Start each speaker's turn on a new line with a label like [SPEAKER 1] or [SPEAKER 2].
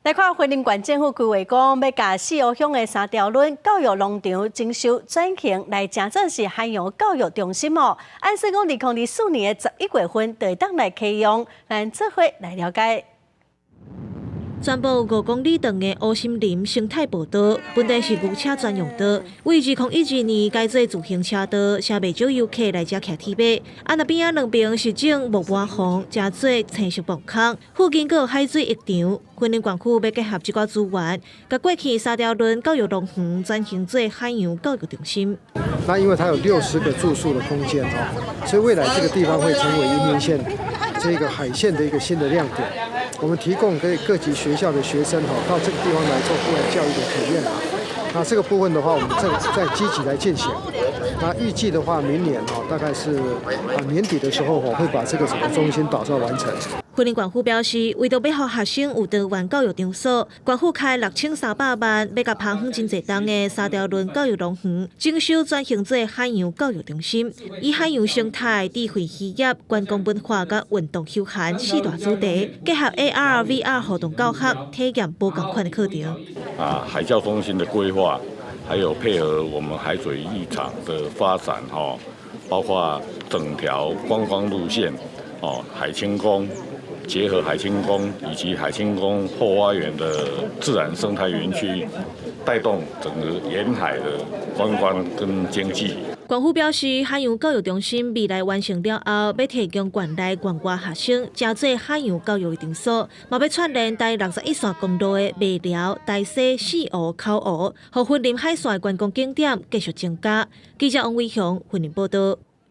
[SPEAKER 1] 來看雲林縣政府規劃講，欲共四湖鄉的三條崙教育農場整修轉型來成做是海洋教育中心哦。按算講2024年的11月份就會當來啟用，咱做伙來了解。
[SPEAKER 2] 全部5公里長的烏心林生態步道，本來是牛車專用道，為2012年改做自行車道，誠袂少遊客來遮騎鐵馬。啊，若邊仔兩邊是種木麻黃，成做青色磅空。附近閣有海水浴場。雲林縣府欲結合這寡資源，共過去三條崙教育農園轉型做海洋教育中心。
[SPEAKER 3] 那因為它有60個住宿的空間哦，所以未來這個地方會成為雲林縣這個海線的一個新的亮點。我們提供給各級學校的學生哈，到這個地方來做戶外教育的體驗啊。那這個部分的話，我們正在積極來進行。那預計的話，明年哈，大概是年底的時候，會把這個整個中心打造完成。
[SPEAKER 2] 雲林縣府表示，為著欲予學生有多元教育場所，縣府開6300萬，欲共拋荒真濟冬的三條崙教育農園整修轉型做海洋教育中心，以海洋生態、智慧漁業、觀光文化佮運動休閒四大主題，結合 AR、VR 互動教學，體驗無仝款的課程。
[SPEAKER 4] 啊，海教中心的規劃，還有配合我們海水浴場的發展，哈，包括整條觀光路線，哦，海清宮。結合海清宮以及海清宮後花園的自然生態園區，帶動整個沿海的觀光跟經濟。
[SPEAKER 2] 縣府表示，海洋教育中心未來完成了後，欲提供縣內縣外學生，成做海洋教育的場所，嘛欲串聯台61線公路的麥寮、大溪、四湖、口湖，予雲林海線的觀光景點繼續增加。記者王偉雄雲林報道。